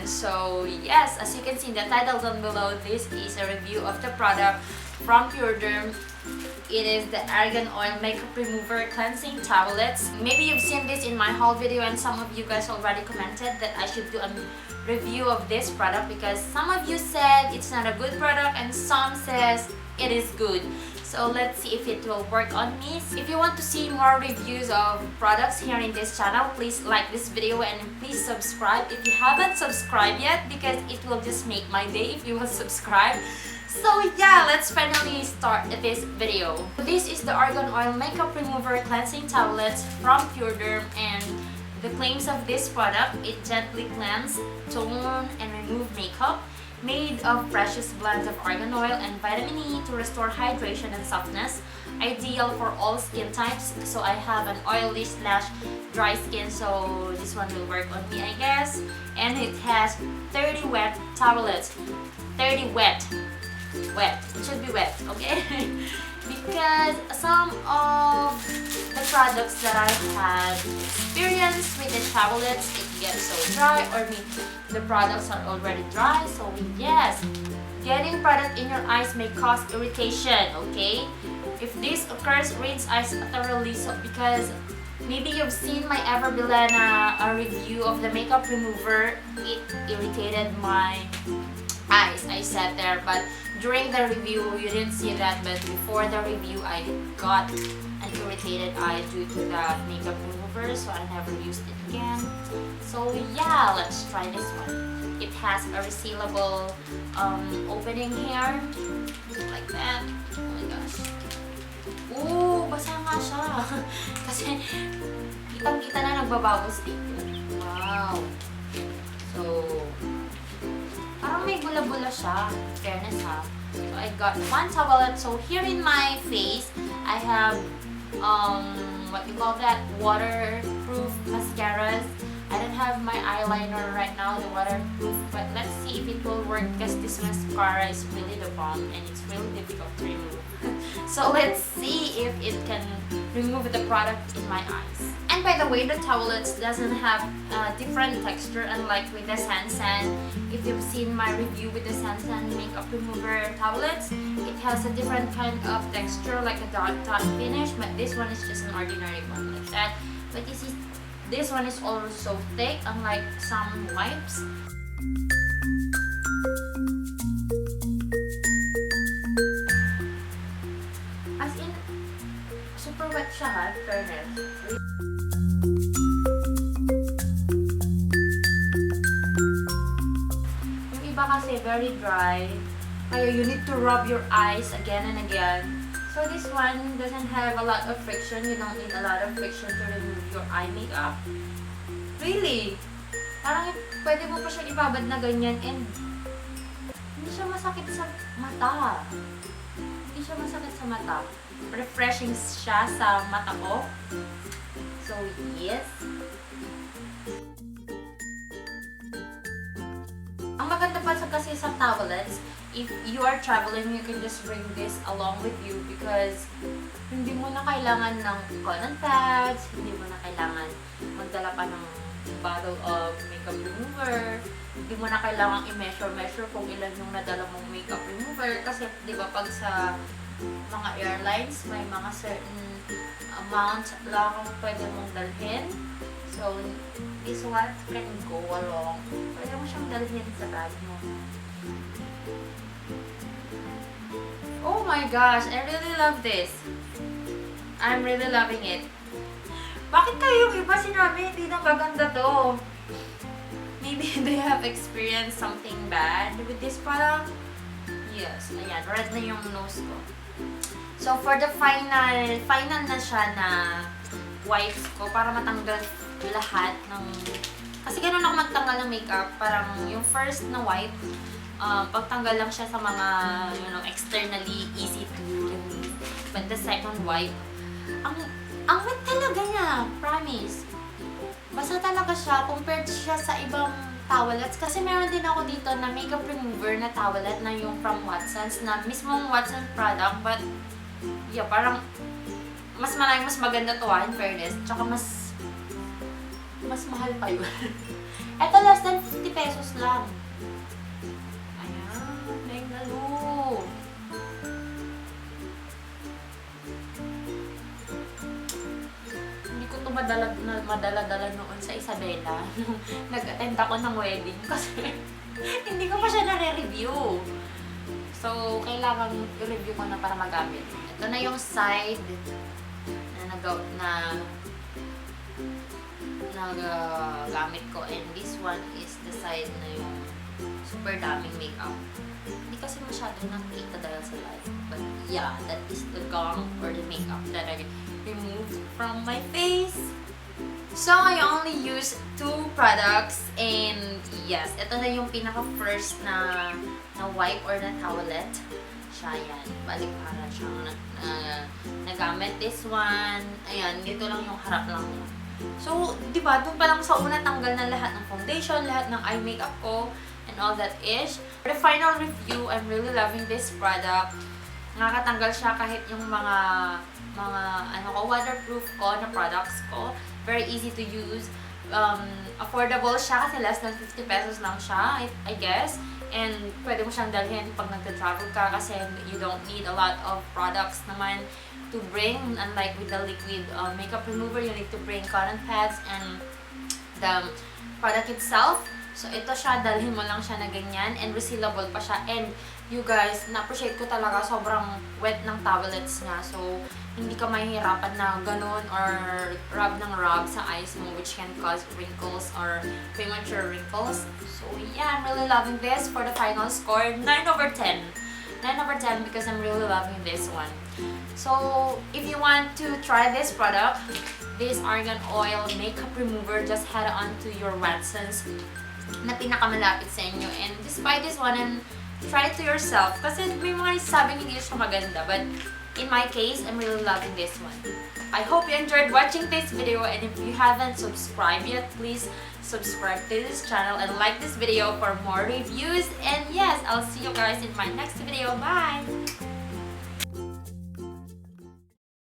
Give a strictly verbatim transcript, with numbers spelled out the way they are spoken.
So yes, as you can see in the title down below, this is a review of the product from Purederm. It is the Argan Oil Makeup Remover Cleansing Tablets. Maybe you've seen this in my haul video and some of you guys already commented that I should do a review of this product because some of you said it's not a good product and some says it is good. So let's see if it will work on me. If you want to see more reviews of products here in this channel, please like this video and please subscribe if you haven't subscribed yet, because it will just make my day if you will subscribe. So yeah, let's finally start this video. This is the Argan Oil Makeup Remover Cleansing Tablets from Purederm, and the claims of this product: it gently cleanse, tone, and remove makeup, made of precious blends of argan oil and vitamin E to restore hydration and softness, ideal for all skin types. So I have an oily slash dry skin, so this one will work on me, I guess. And it has thirty wet tablets. Thirty wet. Wet. It should be wet, okay? Because some of the products that I have experienced with the tablets, it gets so dry, or may the products are already dry. So yes, getting product in your eyes may cause irritation, okay? If this occurs, rinse eyes thoroughly, so because maybe you've seen my Ever Bilena, a review of the makeup remover. It irritated my eyes. I sat there, but during the review, you didn't see that, but before the review, I got an irritated eye due to the makeup remover, so I never used it again. So yeah, let's try this one. It has a resealable, um, opening here, like that. Oh my gosh. Oo, basa nga siya. Kasi kitang-kita na nagbabubbles dito. Wow. So, parang may bula-bula siya. Fairness ha. So, I got one tablet. So, here in my face, I have, um, what you call that? Waterproof mascaras. I don't have my eyeliner right now, the waterproof, but let's see if it will work because this mascara is really the bomb and it's really difficult to remove. So let's see if it can remove the product in my eyes. And by the way, the tablets doesn't have a different texture, unlike with the Sansan. If you've seen my review with the Sansan makeup remover tablets, it has a different kind of texture, like a dark tatte finish, but this one is just an ordinary one like that. But this is, this one is also thick, unlike some wipes. As in, super wet siya ha, fairness. Yung iba kasi very dry, kaya you need to rub your eyes again and again. So this one doesn't have a lot of friction. You don't need a lot of friction to remove your eye makeup. Really? Parang pwede mo pa siya ibabad na ganyan and hindi siya masakit sa mata. Hindi siya masakit sa mata. Refreshing siya sa mata ko. So, yes. Ang maganda pa sa, kasi sa tablets, if you are traveling, you can just bring this along with you because hindi mo na kailangan ng cotton pads, hindi mo na kailangan magdala pa ng bottle of makeup remover, hindi mo na kailangan i-measure-measure kung ilan yung nadala mong makeup remover kasi, di ba, pag sa mga airlines, may mga certain amount lang pwede mong dalhin. So, this one can go along. Pwede mo siyang dalhin sa bag mo. Oh my gosh, I really love this. I'm really loving it. Bakit kayo yung iba sinabi, hindi na maganda to? Maybe they have experienced something bad with this product. Yes, ayan, red na yung nose ko. So, for the final, final na siya na wipes ko para matanggal lahat ng, kasi ganun ako magtanggal ng makeup. Parang yung first na wipe, ah, pagtanggal lang siya sa mga, you know, externally easy to remove. But the second wipe, ang, ang wet talaga niya, promise. Basa talaga siya compared siya sa ibang towelettes. Kasi meron din ako dito na makeup remover na towelette na yung from Watsons, na mismong Watsons product. But, yeah, parang mas maraming mas maganda to, ah, in fairness. Tsaka mas, mas mahal pa yun. Ito, less than fifty pesos lang. Ayan, Mengalo. Hindi ko to madala, na, madala-dala noon sa Isabela nung nag-attend ako ng wedding kasi hindi ko pa siya nare-review. So, kailangan i-review ko na para magamit. Ito na yung side na nagaw-, na nagamit ko, and this one is the side na yung super daming makeup. Hindi kasi masyado nakikita dahil sa light. But yeah, that is the gum or the makeup that I removed from my face. So, I only use two products, and yes, ito na yung pinaka-first na, na wipe or na towelette. Siya yan. Balik para siyang na, na, nagamit. This one, ayan, dito lang yung harap lang niya. So, di ba, doon pa lang sa una, tanggal na lahat ng foundation, lahat ng eye makeup ko, and all that ish. For the final review, I'm really loving this product. Nakakatanggal siya kahit yung mga, mga, ano ko, waterproof ko na products ko. Very easy to use. Um, affordable siya kasi less than fifty pesos lang siya, I, I guess. And pwede mo siyang dalhin pag nagta-travel ka kasi you don't need a lot of products naman to bring. Unlike with the liquid, uh, makeup remover, you need to bring cotton pads and the product itself. So, ito siya, dalhin mo lang siya na ganyan, and resealable pa siya. And you guys, na-appreciate ko talaga, sobrang wet ng towelettes niya. So, hindi ka mahihirapan na ganun or rub ng rub sa eyes mo, which can cause wrinkles or premature wrinkles. So, yeah, I'm really loving this. For the final score, nine over ten. Nine over ten because I'm really loving this one. So, if you want to try this product, this Argan Oil Makeup Remover, just head on to your Watsons na pinakamalapit sa inyo and just buy this one and try it to yourself. Kasi may mga nagsasabing hindi siya maganda, but in my case, I'm really loving this one. I hope you enjoyed watching this video, and if you haven't subscribed yet, please subscribe to this channel and like this video for more reviews. And yes, I'll see you guys in my next video. Bye!